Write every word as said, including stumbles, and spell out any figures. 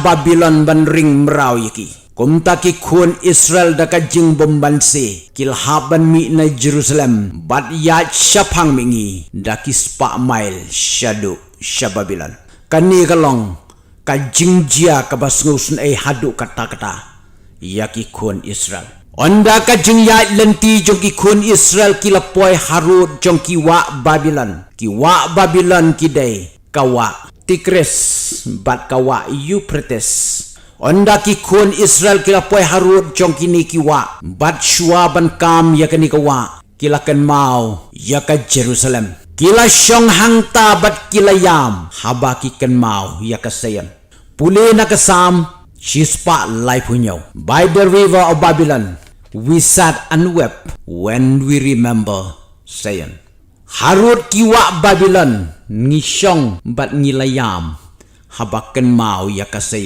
Babilon ban ring mraw ïa ki. Kumta ki khun Israel da ka jingbymbanse ki la hap ban mih na Jerusalem bad ïaid shaphang mihngi da ki spah mail shaduh sha Babilon. Kane ka long ka jingjia kaba sngewsynei haduh katta katta ïa ki khun Israel. Ynda ka jingïaid lynti jong ki khun Israel ki la poi harud jong ki wah Babilon. Ki wah Babilon ki dei ka wah Tigris bad ka wah Euphrates. Ynda ki khun Israel ki la poi harud jong kine ki wah bad shuwa ban kam ïa kane ka wah, ki la kynmaw ïa ka Jerusalem. Ki la shong hangta bad ki la ïam haba ki kynmaw ïa ka Sion. Pule na ka Salm shispah laiphew hynñiew. By the river of Babylon we sat and wept when we remember Zion. Harud ki wah Babilon ngi shong bad ngi la ïam haba kynmaw ïa ka Sion.